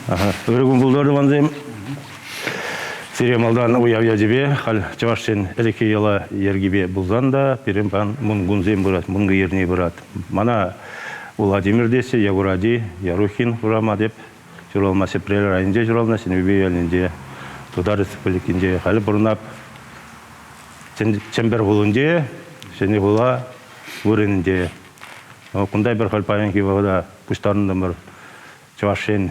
Ырӑ кун пултӑр, тӑвансем. Сире малтан уяв ячӗпе, халь чӑвашсен ӗлӗкхи йӑла йӗркипе пулсан та, пирӗн пан Мӑнкунсем пырать, Мӑнкӑ эрни пырать. Мана Владимир теҫҫӗ, Якур Ярухин хушамат эп. Ҫуралма Ҫӗпрел районӗнче ҫуралнӑ, Ҫӗнӗ ялӗнче, Тутар Республикинче. Халӗ пурӑнап Чӗмпӗр хулинче, Ҫӗнӗ хула вырӑнӗнче. Кунта эпир халь паянхи вӑхӑта пуҫтарӑнтӑмӑр. Чӑваш Ен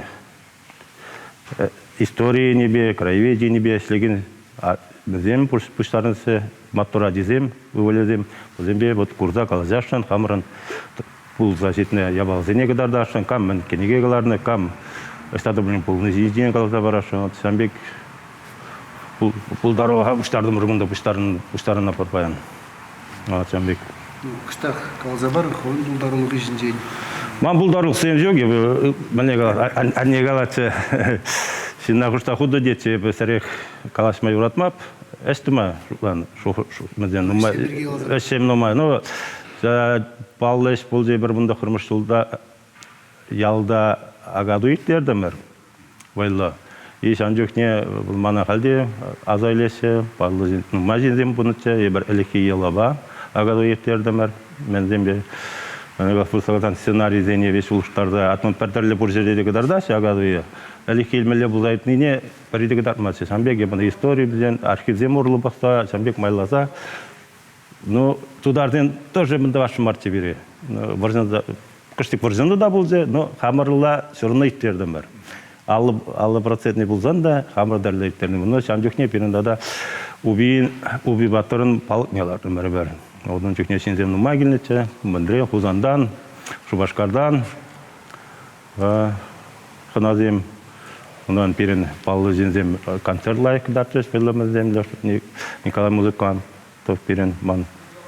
истори енӗпе, краеведенипе ӗҫлекен вӗсем пуҫтарӑнса маттур ачисем, ывӑлӗсем, вӗсемпе вот курса калаҫасшӑн, хамӑрӑн пулса ҫитнӗ япаласене кӑтартасшӑн, кам мӗн кӗнеке кӑларнӑ, кам ӑҫта та пулин пулни ҫинчен каласа парасшӑн. Вот ҫавӑн пек пултарулӑха пуҫтартӑмӑр кунта пуҫтарӑнатпӑр паян. Вот ҫавӑн пек. Кӑштах каласа пар хӑвӑн пултарулӑхӗ ҫинчен. Ман пултарулӑхсем ҫук. Эпӗ мӗнле калас, анне калатчӗ, ҫынна хушса хутӑ тетчӗ, эпӗ сӗрех калаҫма юратмап. Ӗҫ тума шутланӑ. Нумай, ӗҫсем нумай. Ну, паллӑ ӗҫ пулчӗ эпир кунта хырмӑш ҫулта ялта акатуй ирттертӗмӗр. Вӑйлӑ. И ҫавӑн чухне мана халь те аса илеҫҫӗ, паллӑ нумай ҫынсем пынӑччӗ, эпир ӗлӗкхи йӑлапа акатуй ирттертӗмӗр. Мӗнсемпе пырса сценарисене веҫ улӑштарса, атман пӗр тӗрлӗ пур ҫӗрте те кӑтартаҫҫӗ акатуя. Ӗлӗкхи мӗнле пулса иртнине пӗри те кӑтартмаҫҫӗ. Ҫавӑн пек эпир истори вӗсен архивсем урлӑ пӑхса, ҫавӑн пек майласа. Ну, тутарсен тоже мӗн тӑвасшӑн марччӗ пире. Вӑрҫӑнса кӑштик вӑрҫӑннӑ та пулчӗ, но хамӑрла все равно ирттертӗмӗр. 50 процентный пулсан та хамӑр тӗрлӗ ирттернӗ. Но ҫавӑн чухне пирӗн тата Уби, Уби Батырӑн палӑкне лартнӑ пӗр. Ун чухне ҫынсем нумай килнӗччӗ. Мӗнре, Хусантан, Шупашкартан хӑнасем. Унтан пирӗн паллӑ ҫынсем концерт лайӑх кӑтартрӗҫ, вӗллемӗсем, Николай музыкант. Тӑк пирӗн ман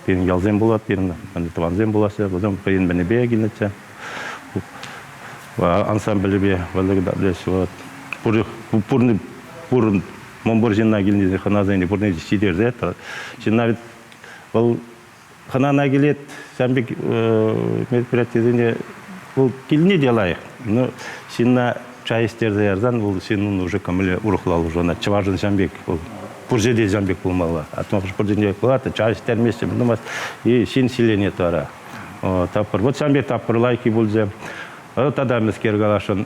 пирӗн ялсем пулать, пирӗн тӑвансем пулаҫҫӗ. Вӗсем хӑйӗн мӗнӗпе килнӗччӗ. Ансамблӗпе вӗлле кӑтартрӗҫ. Вот. Пур, пур, пур, мӗнпур ҫынна килнисен хӑнасене пурне те ҫитерсе ҫынна ведь вӑл хӑнана килет, ҫавӑн пек мероприятисене вӑл килни те лайӑх. Но ҫынна чай ӗҫтерсе ярсан вӑл ҫыннӑн уже кӑмӑлӗ урӑхла улшӑнать. Чӑвашӑн ҫавӑн пек вӑл пур ҫӗрте ҫавӑн пек пулмалла. А то пур ҫӗрте пулать, чай ӗҫтермеҫҫӗ, тумасть, и ҫын ҫиленет вара. Таппӑр. Вот ҫавӑн пек таппӑр лайӑххи пулчӗ. Тата мӗскер каласшӑн.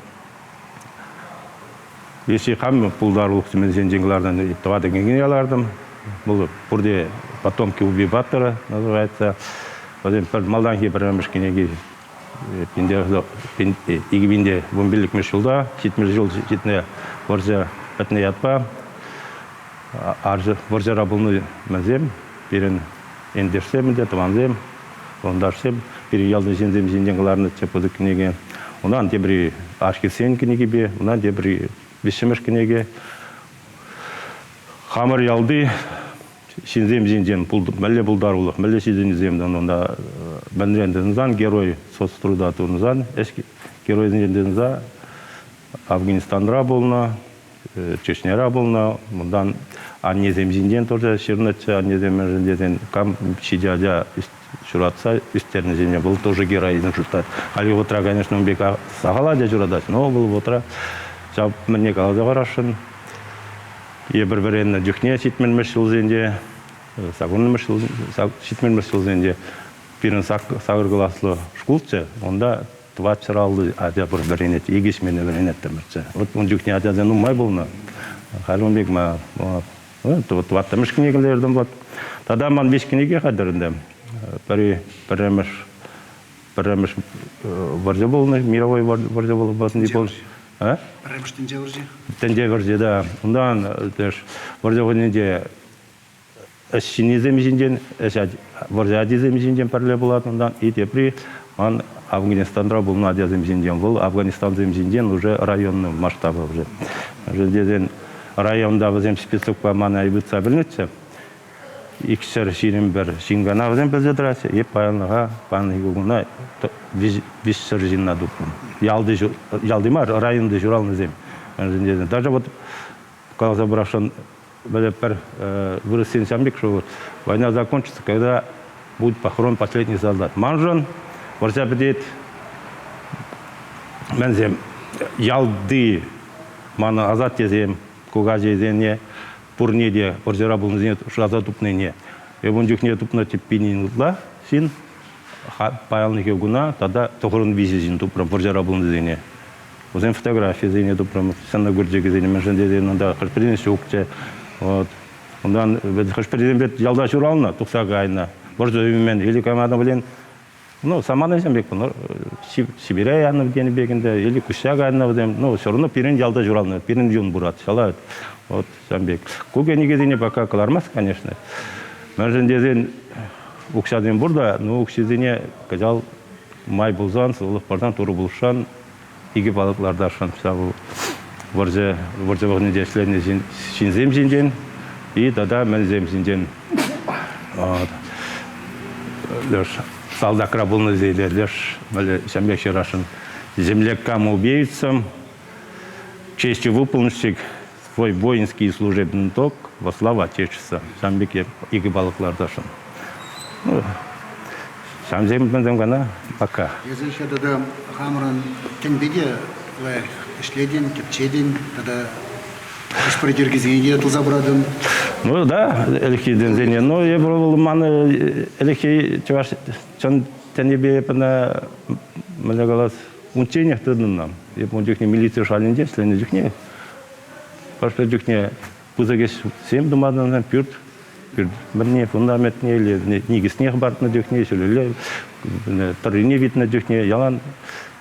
Если хам пултарулӑх тӗмӗсенчен кӑларнӑ тӑватӑ кӗнеке кӑлартӑм. Вӑл пурте «Потомки Уби Батыра» называется. Вӗсем пӗр малтанхи пӗрремӗш кӗнеки 2015 ҫулта, 70 ҫул ҫитнӗ вӑрҫӑ пӗтнӗ ятпа вӑрҫӑра пулнӑ мӗнсем, пирӗн ентешсем те, тӑвансем, хурӑнташсем, пирӗн ялти ҫынсем ҫинчен кӑларнӑччӗ пысӑк кӗнеке. Унтан тепри архивсен кӗнекипе, унтан тепри виҫҫӗмӗш кӗнеке. Хамӑр ялти ҫынсем ҫинчен мӗнле пултарулӑх, мӗнле ҫитӗнӳсем тунӑ, мӗнрен тытӑнсан герой соцтруда тунӑсан, ӗҫ геройсенчен тытӑнса Афганистанра пулнӑ, Чечняра пулнӑ. Унтан аннесем ҫинчен тоже ҫырнӑччӗ. Аннесем мӗншӗн тесен кам ҫичӗ ача ҫуратса ӳстернӗ ҫине вӑл тоже героизм шутлать. Хальхи вӑхӑтра, конечно, ун пек сахал ача ҫуратать, но вӑл вӑхӑтра ҫав мӗнне каласа парасшӑн. Эпир вӗреннӗ чухне 70-мӗш ҫулсенче, 80-мӗш 70-мӗш ҫулсенче пирӗн сакӑр класлӑ шкулччӗ. Унта 450 ача пур вӗренет, икӗ ҫмене вӗренеттӗмӗрччӗ. Вот ун чухне ачасем нумай пулнӑ. Халь ун пек ма тӑваттӑмӗш кӗнеке кӗлертӗм вот. Тата ман виҫ кӗнеке хатӗр ӗнтӗ. Пӗри пӗрремӗш вӑрҫӑ пулнӑ, мировой вӑрҫӑ пулнӑ. А? Пӗрремӗш тӗнче вӑрҫи. Тӗнче вӑрҫи, да. Унтан вӑрҫӑ вӑхӑтӗнче ӗҫ ҫыннисем ҫинчен, ӗҫ вӑрҫӑ ачисем ҫинчен пӗрле пулать унтан. И тепри ман Афганистанра пулнӑ ачасем ҫинчен. Вӑл Афганистансем ҫинчен уже районный масштаба уже. Мӗншӗн тесен районта вӗсем списокпа мана ыйтса пӗлнӗччӗ. 221 ҫын кӑна вӗсем пӗлсе тӑраҫҫӗ. Эп паянлӑха, паянхи куна 300 ҫынна тупрӑм. Ялти, ялти мар, районти ҫуралнисем. Мӗншӗн тесен даже вот каласа пырасшӑн пӗр вырӑссен ҫавӑн пек что война закончится, когда будет похоронен последний солдат. Маншӑн вӑрҫа пӗтет мӗнсем ялти. Манӑн асаттесем, кукаҫейсене пурне те вӑрҫӑра пулнисене шыраса тупнине. Эп ун чухне тупнӑ тӗппинен ытла ҫын паянхи куна тата 93 ҫын тупрӑм вӑрҫӑра пулнисене. Вӗсен фотографийӗсене тупрӑм, сцена кӳрчӗкӗсене, мӗншӗн тесен унта хӑш-пӗрин ҫукчӗ. Вот. Унтан хӑш-пӗрисем ялта ҫуралнӑ, тухса кайнӑ. Вӑрҫӑ ӳмен или кама та пулин Ну, саманасем пек, ну, Сибире янӑ тенӗ пек ӗнтӗ, или куҫса кайнӑ вӗсем. Ну, все равно пирӗн ялта ҫуралнӑ, пирӗн юн пурать, ҫала. Вот, ҫавӑн пек. Ку кӗнекесене пока кӑлармасть, конечно. Мӗншӗн тесен укҫасем пур та, ну, укҫисене кӑҫал май пулсан, сывлӑх парсан, Турӑ пулӑшсан, икӗ палӑк лартасшӑн ҫав вӑрҫӑ, вӑрҫӑ вӑхӑтӗнче ӗҫленӗ ҫынсем ҫинчен и тата мӗнсем ҫинчен. Вот. Леш салтакра пулнӑ тесе леш ҫам пек ҫырасшӑн. Землякам убийцам честью выполнивших свой воинский служебный долг во славу Отечества. Ҫам пек икӗ палӑк лартасшӑн. Ну, ҫамсем мӗнсем кана пока. Эсӗ еще тата хамӑрӑн тӗнпе те лайӑх ӗҫлетӗн, тӗпчетӗн тата хӑш-пӗр йӗркесене те туса пыратӑн. Ну да, ӗлӗкхи тӗнсене. Но эпӗ вӑл ман ӗлӗкхи чӑваш чӑн тӗнӗпе эп ӑна мӗнле калас, унчченех тытӑннӑ. Эп ун чухне милици шалӗнче ӗҫленӗ чухне хӑш-пӗр чухне пысӑк ӗҫсем тума тытӑнсан пӳрт пӳрт мӗнне, фундаментне или никӗсне хӑпартнӑ чухне, ҫӳлелле тӑррине витнӗ чухне ялан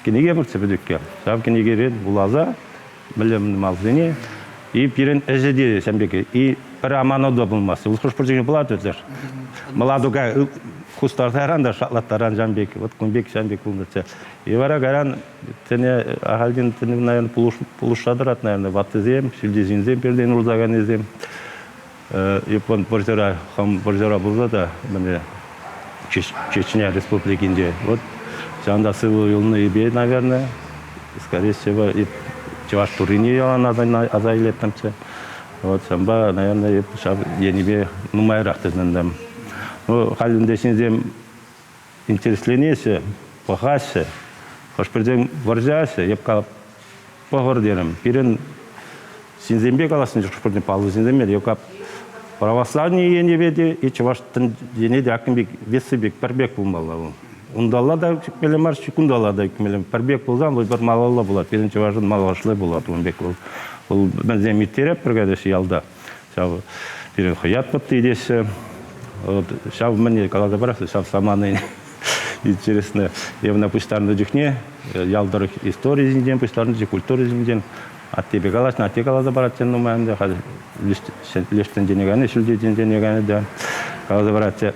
кӗнеке пурччӗ пӗчӗкке. Ҫав кӗнекерен вуласа мӗнле малсене и пирӗн ӗҫӗ те ҫавӑн пек и пӗр аману та пулмасть. Вӑл хӑш-пӗр чухне пулать вӗт Мӑлатука хустарса та шатлаттаран ҫавӑн пек, вот кун пек ҫавӑн пек пулнӑччӗ. И вара кайран тӗне ахальтен тӗне, наверное, пулӑшса тӑрать, наверное, ваттисем, ҫӳлти ҫынсем пиртен урса кайнисем. Япон вӑрҫӑра, хам вӑрҫӑра пулса та, мӗнле, Чечня республикинче. Вот ҫавӑнта сывӑ юлнӑ ипе, наверное, скорее всего, чӑваш туррине ялан аса илеттӗмччӗ. Вот ҫавӑнпа, наверное, эп ҫав енӗпе нумайрах тытӑнтӑм. Ну, халь ӗнтӗ ҫынсем интересленеҫҫӗ, пӑхаҫҫӗ. Хӑш-пӗрсем вӑрҫаҫҫӗ, эп калап, пӑхӑр терӗм. Пирӗн ҫынсемпе калаҫнӑ чух хӑш-пӗрне паллӑ ҫынсем мар, эп калап, православни енӗпе те и чӑваш тӗнчине те аккын пек весси пек пӗр пек пулмалла вӑл. Унталла та ӳкмелле мар, кунталла та ӳкмелле. Пӗр пек пулсан вӑл пӗр малалла пулать. Пирӗн чӑвашӑн малашлӑ пулать ун пек вӑл. Вӑл мӗнсем ирттеретпӗр кайраҫҫӗ ялта. Ҫав пирӗн хӑят пӑтти теҫҫӗ. Вот ҫав мӗне каласа парас, ҫав саманы интересно. Эпӗ пуҫтарнӑ чухне ял тӑрӑх истори ҫинчен пуҫтарнӑ, культура ҫинчен аттепе калаҫнӑ, атте каласа парать нумай ӗнтӗ, халь леш тӗнчене кайнӑ, ҫӳлти тӗнчене кайнӑ та каласа парать.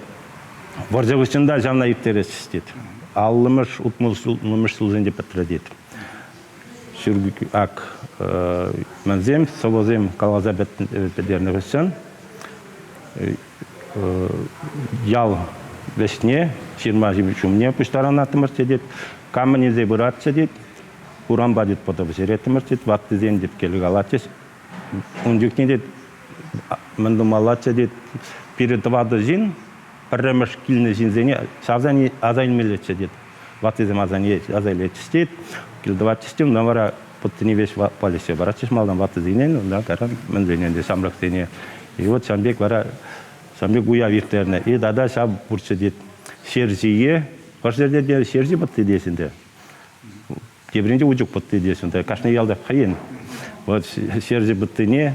Вӑрҫӑ хыҫҫӑн та ҫавна ирттересчӗ тет. 50-мӗш, 60-мӗш ҫулсенче пӗтрӗ тет. Ак мӗнсем, сӑвӑсем каласа пӗтернӗ хыҫҫӑн ял вӗҫне, ҫырма ҫумне пуҫтарӑнаттӑмӑрччӗ тет. Кам ӗнесе пыратчӗ тет, урампа тет пӑтӑ пӗҫереттӗмӗр тет, ваттисем тет кӗлӗ калатчӗҫ. Ун чухне тет мӗн тумаллаччӗ тет, пире тӑватӑ ҫын пӗрремӗш килнӗ ҫынсене ҫавсен аса илмеллеччӗ тет. Ваттисем аса илетчӗҫ тет, кил тӑватчӗҫ те, унтан вара пӑттине веҫ валеҫсе паратчӗҫ малтан ваттисене, унтан кайран мӗнсене те ҫамрӑксене. И вот ҫавӑн пек вара ҫавӑн пек уяв ирттернӗ. И тата ҫав пурччӗ тет, ҫерҫие, хӑш ҫӗрте те ҫерҫи пӑтти теҫҫӗ ӗнтӗ. Тепринче учук пӑтти теҫҫӗ. Кашни ялта хӑйӗн. Вот ҫерҫи пӑттине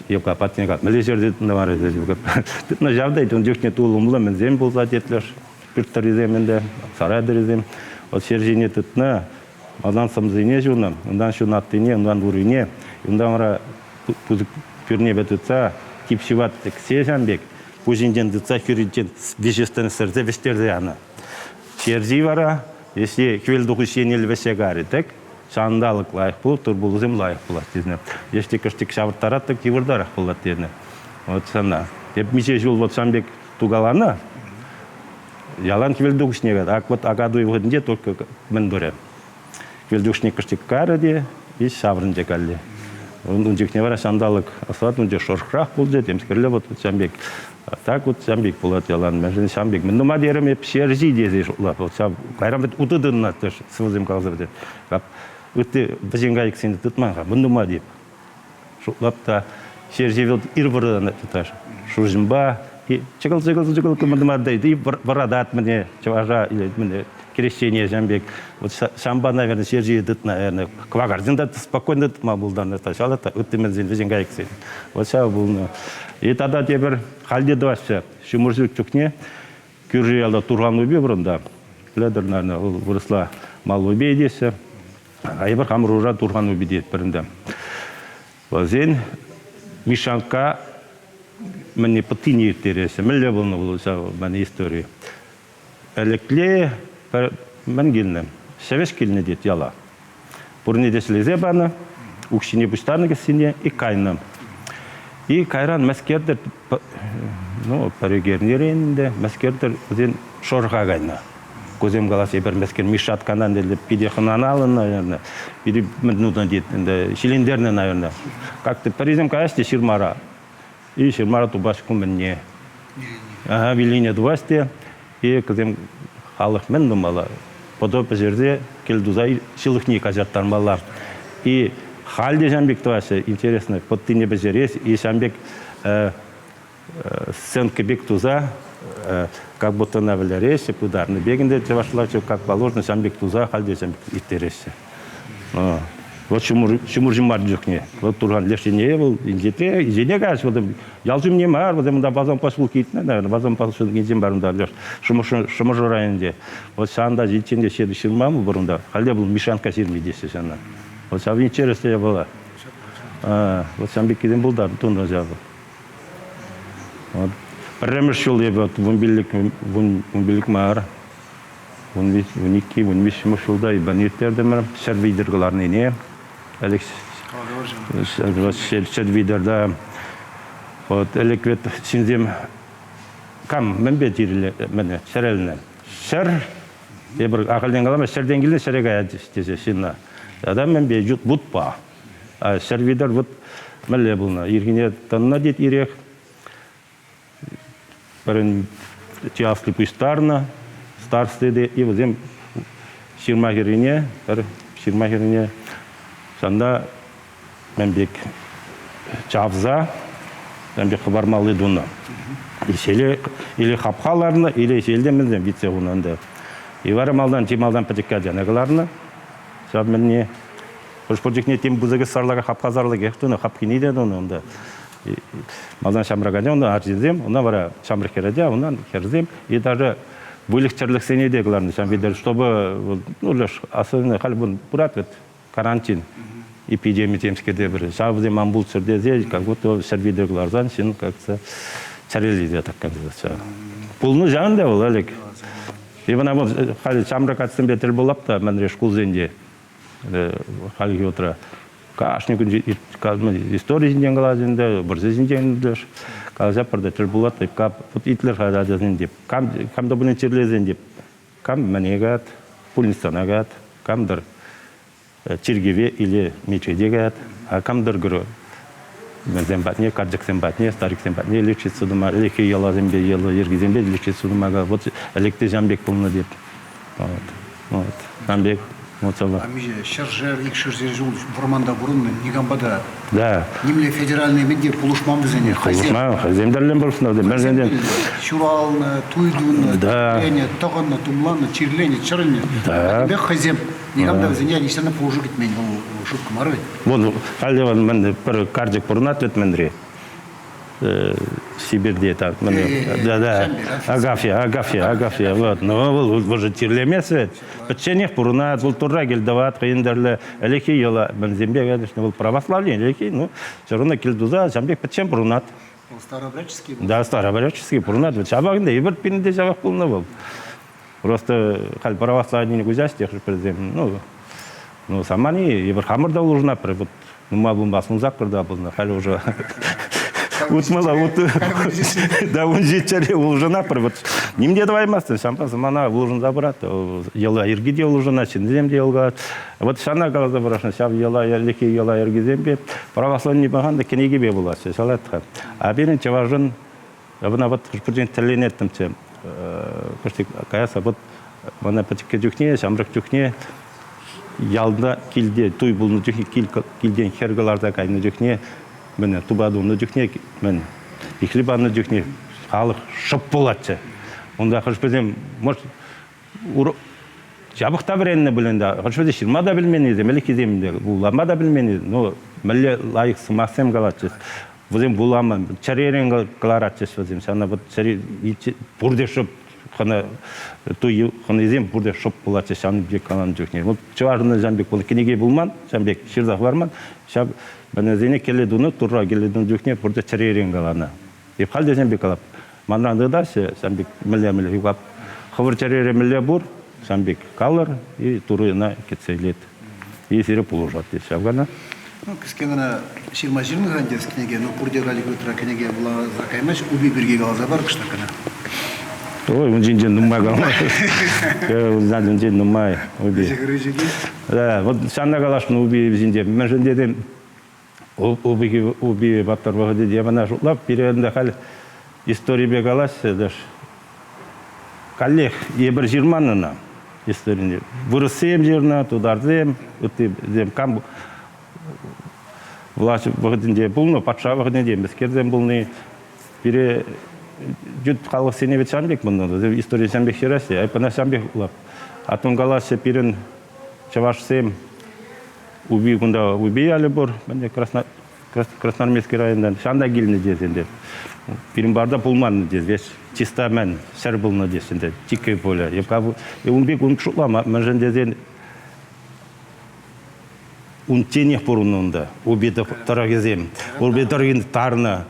Юка патне кат. Мӗнле ҫӗр тытнӑ вара Тытнӑ ҫав та ун чухне тулӑмлӑ мӗнсем пулса тетлӗш. Пӳрт тӑррисем ӗнтӗ, сарай тӑррисем. Вот ҫӗр ҫине тытнӑ, малтан сӑмсине ҫунӑ, унтан ҫунаттине, унтан урине, унтан вара пысӑк пӳрнепе тытса тип ҫыва тӗксе ҫам пек пуҫӗнчен тытса хӳринчен виҫестен сӗрсе вӗҫтерсе янӑ. Ҫерҫи вара, если хӗвел тухӑҫ еннелле вӗҫсе карӗ тӗк, ҫанталӑк лайӑх пул, тыр-пулӑсем лайӑх пулать тенӗ. Если кӑштик ҫавӑрттарать тӗк йывӑртарах пулать тенӗ. Вот сана. Эп миҫе ҫул вот сан пек тукаланӑ, ялан хӗвел тухӑҫне кайт. Ак вот Акатуй вӑхӑтӗнче только мӗн турӗ. Хӗвел тухӑҫне кӑштик карӗ те и ҫаврӑнчӗ калле. Ун чухне вара ҫанталӑк асфальт унче шӑрӑхрах пулчӗ, темскерле вот ҫам пек. Так вот ҫам пек пулать ялан. Мӗншӗн ҫам пек? Мӗн тума терӗм эп ҫерҫи тесе шутлап. Вот ҫав кайран вӗт утӑ тытӑнать сӑвӑсем каласа пӗтет. Ытти вӗсен кайӑксене тытман-ха, мӗн тума теп. Шутлап та ҫерҫи вӑл ир вӑранать тыташ. Шуҫӑмпа и чӑкӑл-чӑкӑл-чӑкӑл кӑмӑлтӑма и вӑратать мӗне чӑваша или мӗне крещение ҫам пек. Вот ҫампа, наверное, ҫерҫие тытнӑ, наверное, кӑвакарчӑн та спокойно тытма пултарнӑ та, ҫала та ытти мӗнсен вӗсен кайӑксен. Вот ҫав пулнӑ. И тата тепӗр халь те тӑваҫҫӗ. Ҫумӑр ҫук чухне кӳршӗ ялта Турхан упи вырӑнта. Пӗлетӗр, наверное, вӑл вырӑсла Малупи теҫҫӗ. А эпир хамӑр ура Турхан упи тетпӗр ӗнтӗ. Вӗсен Мишанка мӗнне пӑттине ирттереҫҫӗ. Мӗнле пулнӑ вӑл ҫав мӗн истори? Ӗлӗкле пӗр мӗн килнӗ? Ҫӗвӗҫ килнӗ тет яла. Пурне те ӗҫлесе панӑ, укҫине пуҫтарнӑ кӗсьене и кайнӑ. И кайран мӗскертӗр, ну, пӗр эрнерен ӗнтӗ, мӗскертӗр вӗсен шӑрха кайнӑ. Кусем калас, эпир мӗскер Мишатканан тесе питӗ хӑнаналӑ, наверное, питӗ ну, тет, ӗнтӗ, ҫилентернӗ, наверное. Как-то пӗрисем каяҫ те ҫырмара. И ҫырмара тупас ку мӗнне. Ага, виллине тупас те, и кӗсем халӑх мӗн тумалла? Пӑтӑ пӗҫерсе кӗл туса ҫылӑхне каҫарттармалла. И халь те ҫам пек тӑваҫҫӗ, интересно, пӑттине пӗҫерес, и ҫам пек сценка пек туса, как будто ӑна вӗлереҫҫӗ, пытарнӑ пек ӗнтӗ чӑвашла, как положено, ҫам пек туса халь те ҫам пек ирттереҫҫӗ. Вот ҫумӑр ҫумар чухне. Вот Турхан леш енне вӑл инҫетре, инҫете каяс, вот ял ҫумне мар, вот унта Вазон поселки итнӗ, наверное, Вазон поселкинчен бар унта леш Шӑмӑршӑ районӗнче. Вот ҫавӑнта ҫитсен те ҫырман вӑл унта. Халь те вӑл Мишанка ҫырми теҫҫӗ ҫавна. Вот ҫав интереслӗ япала. Вот ҫавӑн пеккисем пултарнӑ тунӑ ҫав. Вот. Пӗрремӗш ҫул эпӗ вот 15, 15 мар, 12, 13-мӗш ҫулта ИБАН ирттертӗмӗр. Ҫӗр витӗр кӑларнине. Ӗлӗк ҫӗр витӗр, да. Вот ӗлӗк вӗт ҫынсем кам мӗнпе тирӗлнӗ, чӗрӗлнӗ? Ҫӗр, эпир ахальтен каламасть, ҫӗртен килнӗ ҫӗре каять тесе ҫынна. Тата мӗнпе? Вутпа. Ҫӗр витӗр вут мӗнле пулнӑ? Ирхине тӑннӑ тет ирех. Пӗрин чи асли пуҫтарнӑ, старости те, и вӗсем ҫырма хӗррине, пӗр ҫырма хӗррине ҫанта мӗн пек чавса, мӗн пек хӑпармалли тунӑ. Ҫеле или хапха ларнӑ, или ҫелте мӗнсем витсе хунӑ ӗнтӗ. И вара малтан чи малтан пӗчӗк ачана кӑларнӑ. Ҫав мӗнне хӑш-пӗр чухне тем пысӑкӑш сарлака хапха сарлӑкех тунӑ, хапхине те тунӑ унта. Малтан ҫамрӑк ача, унтан арҫынсем, унтан вара ҫамрӑк хӗр ача, унтан хӗрсем и даже выльӑх-чӗрлӗхсене те кӑларнӑ ҫав витӗр, чтобы, ну, леш, особенно халь вон пырать вот карантин, эпидеми темскер те пӗр. Ҫав вӗсем ан пулччӑр тесе, как будто ҫӗр витӗр кӑларсан ҫын как-то чӗрелет, так сказать. Пулнӑ ҫавӑн та вӑл, Олег. И вона вот халь ҫамрӑк атьсемпе тӗл пулап та мӗнре шкулсенче хальхи утра. Кашни кун истори ҫинчен калать ӗнтӗ, вӑрҫӑ ҫинчен ӗнтӗ. Калаҫатпӑр пӗр тӗл пулать, вот итлер-ха ачасен теп. Кам, кам та пулин чирлесен теп. Кам мӗне каять, пульницана каять, кам-тӑр чиркӗве или мечете каять, а кам-тӑр говорю, вӗсем патне, карчӑксем патне, стариксем патне лечиться тума, ӗлӗкхи йӑласемпе, йӑла йӗркисемпе лечиться тума, вот ӗлӗк те ҫавӑн пек пулнӑ теп. Вот. Вот. Ҫавӑн пек муцалла. А миҫе ҫӗршер, икшершер ҫул вӑрманта пурӑннӑ, никампа та Да. нимле федеральный мӗн те пулӑшман вӗсене. Хӑйсем Пулӑшман, хӑйсем тӗллӗн пулӑшнӑ. Мӗншӗн ҫуралнӑ, туй тунӑ, Да. чирленӗ, тӑхӑннӑ, тумланнӑ, чирленӗ, чӗрӗлнӗ. Да. Пӗтӗмпех хӑйсем. Никам та вӗсене ниҫтан та пулӑшу кӗтмен. Вӑл шутка мар вӗт. Вон, халӗ вон мӗн пӗр карчӑк пурӑнать вӗт мӗнре. Сибирьте так, да, да, Агафья, Агафья, Агафья, вот, но вӑл вӑл чирлемест вӗт. Пӗчченех пурӑнать, вӑл турра кӗл тӑвать, хӑйӗн тӗрлӗ ӗлӗкхи йӑла мӗнсемпе, конечно, вӑл православие ӗлӗкхи, ну, все равно кӗл туса ҫавӑн пек пӗччен пурӑнать. Вӑл старообрядческий был? Да, старообрядческий пурӑнать. Вот ҫавах ӗнтӗ, эпир пирӗн те ҫавах пулнӑ вӑл. Просто халь православине куҫаҫ те хӑш-пӗрисем, ну, ну, самани, эпир хамӑр та улшӑнатпӑр, вот нумай пулмасть, 18 та пулнӑ, халь уже утмӑла да ун ҫиччӗре улшӑнатпӑр, вот ним те тӑваймастӑн, ҫавӑнпа самана улшӑнса пырать, йӑла йӗрки те улшӑнать, ҫынсем те йӑлкать. Вот ҫавна каласа парасшӑн, ҫав йӑла ӗлӗкхи йӑла йӗркисемпе православни пӑхан та кӗнекепе пулаҫҫӗ, ҫалать-ха. А пирӗн чӑвашӑн Ӑна вот хӑш-пӗр тӗлленеттӗмччӗ. Кӑшт каяса вот мана пӗчӗккӗ чухне, ҫамрӑк чухне. Ялта килте туй пулнӑ чухне килтен хӗр кӑларса кайнӑ чухне мӗн тупа тунӑ чухне мӗн пихли панӑ чухне халӑх шӑп пулатчӗ. Унта хӑш-пӗрсем, может, ҫапах та вӗреннӗ пулин та, хӑш-пӗрсем ҫырма та пӗлменнисем, ӗлӗкхисем те вулама та пӗлменни, ну, мӗнле лайӑх сӑмахсем калатчӗҫ. Вӗсем вулама, чӗререн кӑларатчӗҫ вӗсем. Ҫавна вот чӗре пурте шӑп хӑна туй хӑнисем пурте шӑп пулатчӗҫ ҫавӑн пек каланӑ чухне. Вот чӑвашӑн ҫавӑн пек пулнӑ кӗнеке пулман, ҫавӑн пек ҫырса хӑварман. Ҫав мӗнесене кӗлӗ тунӑ, Турра кӗлӗ тунӑ чухне пурте чӗререн каланӑ. Эп халь те ҫавӑн пек калап. Манран тытаҫҫӗ, ҫавӑн пек мӗнле-мӗнле калап. Хӑвӑр чӗрере мӗнле пур, ҫавӑн пек калӑр, и Турӑ ӑна кӗтсе илет. И сире пулӑшать тет ҫав кана. Ну, кӗске кӑна ҫырма ҫырнӑ-ха ӗнтӗ кӗнеке, но пурте халь ытра кӗнеке вуласа каймасть, упи пирки каласа пар кӑштах кӑна. Ой, ун ҫинчен нумай калама. Ун ҫинчен нумай упи. Да, вот ҫавна каласшӑн упи ҫинче. Мӗншӗн тесен упи паттӑр вӑхӑтӗнче мана шутлап, пире ӗнтӗ халь историпе калаҫҫӗ, даже каллех эпир ҫырман ӑна историне. Вырӑссем ҫырнӑ, тутарсем, ыттисем кам власть вӑхӑтӗнче пулнӑ, патша вӑхӑтӗнче мӗскерсем пулни. Пире ют халӑхсене ведь ҫавӑн пек пулнӑ, вӗсем историе ҫавӑн пек ҫыраҫҫӗ, эп ӑна ҫавӑн пек вулап. А тун калаҫҫӗ, пирӗн чӑвашсем Уби кунта Уби ялӗ пур, Красноармейски районтан. Ҫавӑнта килнӗ тесен те. Пирӗн барда пулман тес, чиста мӗн, ҫӗр пулнӑ тесен те, чикӗ пулӗ. Ун пек ун шутлама, мӗншӗн тесен унчченех пурӑннӑ унта. Уби тӑрӑхӗсем. Уби тӑрӑхӗн тарнӑ.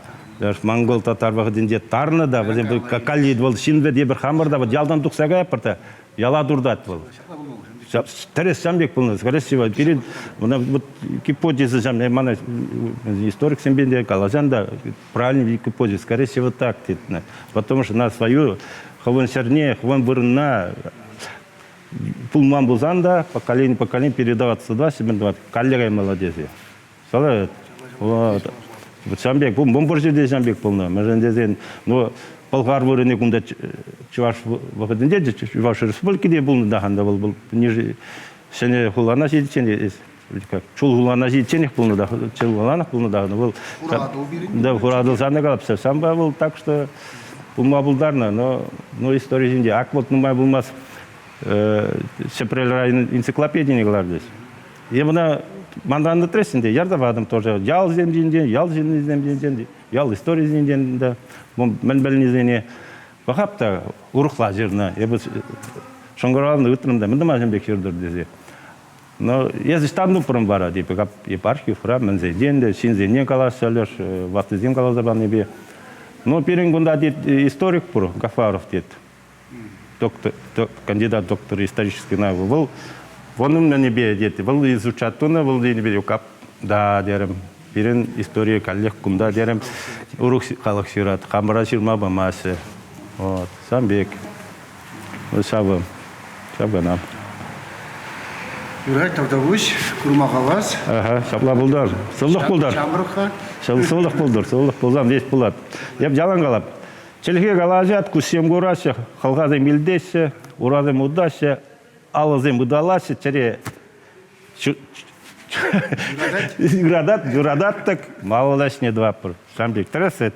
Монгол татар вӑхӑтӗнче тарнӑ та, вӗсем калли вӑл ҫын вӗт эпир хамӑр та ялтан тухса каятпӑр та, яла туртать вӑл. Тӗрӗс ҫам пек пулнӑ. Скорее всего, пирӗн вот гипотеза ҫам, мана историксемпе те каласан та правильный гипотеза, скорее всего, так тетнӗ. Потому что на свою хӑвӑн ҫӗрне, хӑвӑн вырӑнна пулман пулсан та поколение поколение передаваться да, себе калле каймалла тесе. Салат. Вот. Ҫавӑн пек, мӗн пур ҫӗрте ҫавӑн пек пулнӑ. Мӗншӗн тесен, ну, Пӑлхар вырӑнӗ кунта Чӑваш вӑхӑтӗнче те Чӑваш Республики те пулнӑ та-ха вӑл ҫӗнӗ хулана ҫитиччен как чул хулана ҫитичченех пулнӑ та, чул хуланах пулнӑ та, вӑл Хуратӑл пирӗн. Да, Хуратӑл санӑ калап, сампа вӑл так что пулма пултарнӑ, но но истори ҫинче ак вот нумай пулмасть Ҫӗпрел район энциклопедине кӑларчӗҫ. И мана манран ытрӗҫ ӗнтӗ, ярса патӑм тоже ялсем ҫинчен, ял ҫыннисем ҫинчен, ял историйӗ ҫинчен те, мӗн пӗлнисене. Пӑхап та урӑхла ҫырнӑ. Эпӗ шӑнкӑравланӑ ыйтрӑм та, мӗн тума ҫын пек ҫыртӑр тесе. Но эсӗ ӑҫтан тупрӑн вара, типа, епархивра, мӗнсенчен те, ҫынсене калаҫса леш, ваттисем каласа панипе. Ну, пирӗн кунта тет, историк пур, Гафаров тет. Доктор, кандидат доктор исторических наук. Вӑл вон мӗнӗпе тет, вӑл изучать тунӑ, вӑл енӗпе кап да терӗм. Пирӗн история каллех кунта терӗм. Урӑх халӑх ҫырать, хамӑра ҫырма памаҫҫӗ. Вот, ҫавӑн пек. Ҫавӑ. Ҫав кӑна. Юрать, тавтапуҫ, курма хавас. Ага, ҫапла пултар. Сывлӑх пултар. Ҫамрӑк-ха. Сывлӑх пултӑр, сывлӑх пулсан веҫ пулать. Эп ялан калап, Чӗлхе калаҫать, куҫсем кураҫҫӗ, хӑлхасем илтеҫҫӗ, урасем утаҫҫӗ, алӑсем ыталаҫҫӗ, чӗре юратать, юратать тӑк малалла ӗҫне тӑватпӑр. Ҫавӑн пек тӗрӗс вӗт?